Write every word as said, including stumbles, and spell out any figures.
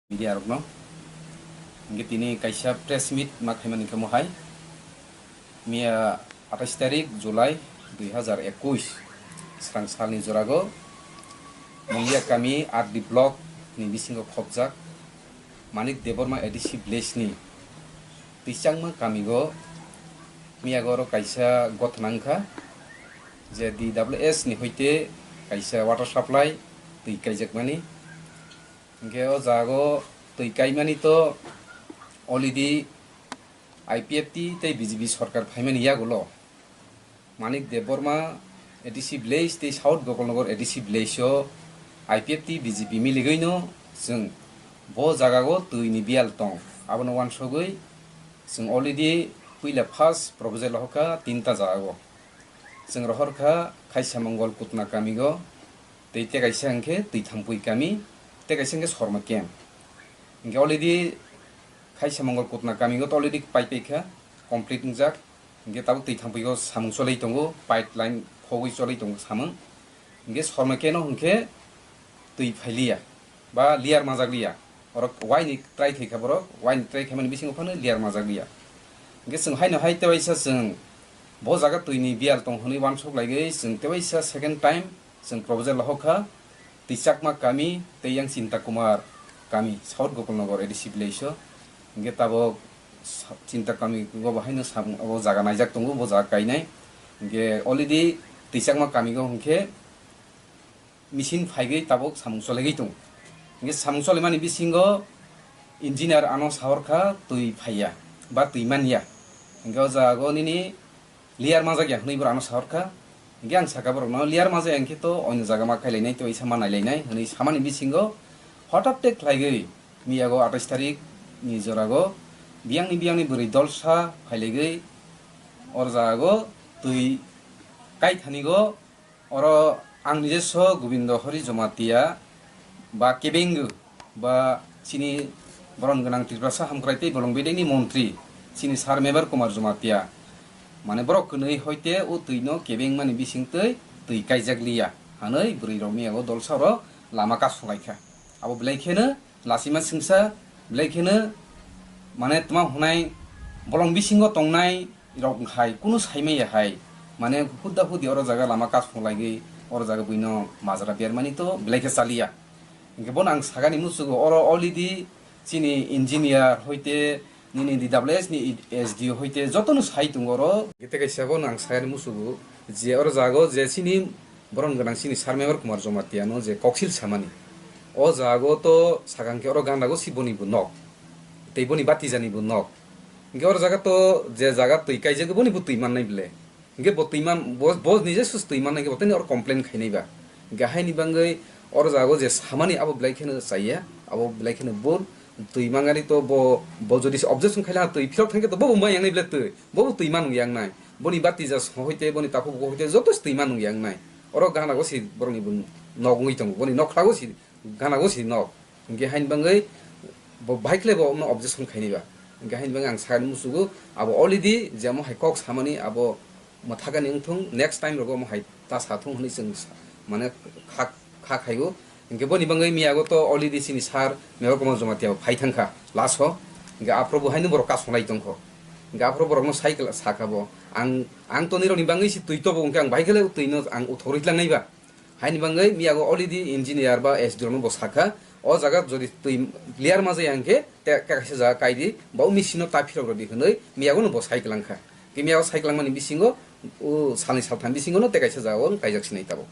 Media rokno. Hingke tini kaisa press meet ma khaimani khe mohai. Miya atais tarik July dui hazar ekuis srang salni jorago Mungia kami R D block ni bisingo khopjak Manik Debbarma A D C village ni Twichangma kamigo miyago oro kaisa gothna wngkha je D W S ni hoite kaisa water supply twi kaijakmani. Hingke o jago twi kaimani to already I P F T tei B J P sorkar phaimani yagulo Manik Debbarma A D C village tei South Gokulnagar A D C village o I P F T B J P miligwino chwng bo jagao twi ni biyal tong, abono wansogwi chwng already puila first proposal hoka tinta jagao. Chwng rohor kha Khaisa Mongol Kutna kamigo, tei tei kaisa hwnkhe Twithampui kami, tei kaisa hwnkhe Sorma camp. Hwnkhe already Khaisa Mongol Kutna kamigo to already paipai kha, complete wngjak. Hwnkhe tabuk Twithampuio samung cholai tongo, pipeline khogwi cholai tongo samung. Hwnkhe Sorma camp no hwnkhe twi phailiya. Ba layer majak liya. Orok waini try khaikha borok, waini try khaimani bisingo phano layer majak liya. Hingke chwng haino hai tewaisa chwng bo jaga twini biyal tong hwnwi wansuk laigwi chwng tewaisa second time chwng proposal lahokha Twichakma kami tei yang Chinta Kumar kami South Gokulnagar A D C village o. Hingke tabok sa-, Chinta kami go bo haino samung abo jaga naijak tongo, bo jaga kainai. Hingke already Twichakma kami go hingke machine phaigwi tabuk samung cholaigwi tongo. Hingke samung cholaimani bisingo engineer ano sahorkha twi phaiya ba twi manya. Hingke o jaga o nini layer majak ya hwnwi borok ano sahorkha. Hingke ang sakha borokno layer majak ya hingke to oino jaga ma khailainai tei waisa ma nailainai hwnwi samani bisingo hothate khlaigwi miyago atais tarik ni jorago biyangni biyangni bwrwi dolsa phailaigwi o jaga o twi kaithanigo Oro ang nijeso Gobindo Hari Jamatia ba kebeng ba chini boron gwnang Tiprasa hamkrai tei bolong bedekni montri chini sir Mebar Kumar Jamatia mane borok kwnwi hoite o twi no kebeng mani bising twi twi kaijak liya hanwi bwrwi rok miyago dolsa oro lama kasung lai kha. Abo belai kheno lasima singsa belai kheno mane tma hwnai bolong bisingo tongnai rok hai kunu saimaya hai mane hudda hudi oro jaga lama kasung laigwi oro jaga buino majra bermani to belai khe chaliya. Hingke bono ang sagani musugo oro already chini engineer hoite nini D W S ni S D O hoite jotono sai tongo oro. Hingke tei kaisa bono ang sagani musugo je oro jaga o je chini boron gwnang chini sir Mebar Kumar Jamatia no je koksil samani. O jaga o to sakang khe oro gana go si boni bo nok. Tei boni batijani bo nok. Hingke oro jaga to je jaga twi kaijak boni bo twi mannai bele. Hingke bo twi man, bo, bo nije sus twi mannai hingke bo tini oro complain khainai ba. Hingke haini bangwi oro jaga o je samani abo belai kheno chaya, abo belai kheno bul twi mangani to bo, bo jodi se objection khaila twi phirok thangkhe to bo bo mai yangnai bele twi. Bo bo twi man yangnai. Boni batija hoite, boni takhuk hoite joto se twi man yangnai. Oro gana go si borokni bo nok wngwi tongo. Boni nok khlago si gana go si nok. Hingke haini bangwi bo bahai khle bo objection khainai ba. Hingke haini bangwi ang sakni musugo abo already je omo hai kok samani abo mwthakani wngthung, next time rogo omo hai ta sathung hwnwi chwng sa-, mane kha, kha khaio. Hingke boni bangwi miyago to already chini sir Mebar Kumar Jamatia phai thangkha last o. Hingke aphuru bo haino borok kasonglai tongkho. Hingke aphuru borokno sai kla-, sakha bo. Ang, ang to nirokni bangwi se twi tobo hingke ang bahai khle twi no ang uthorwi tlangnai ba. Haini bangwi miyago already engineer ba S D O no bo sakha, o jaga jodi twi layer majaya hingke te kaisa jaga kaidi, ba o machine no ta phirok rwdi hwnwi miyago no bo sai kwlangkha. Ke miyago sai kwlangmani bisingo o salni saltham bisingo no te kaisa jaga o kaijak sinai tabuk.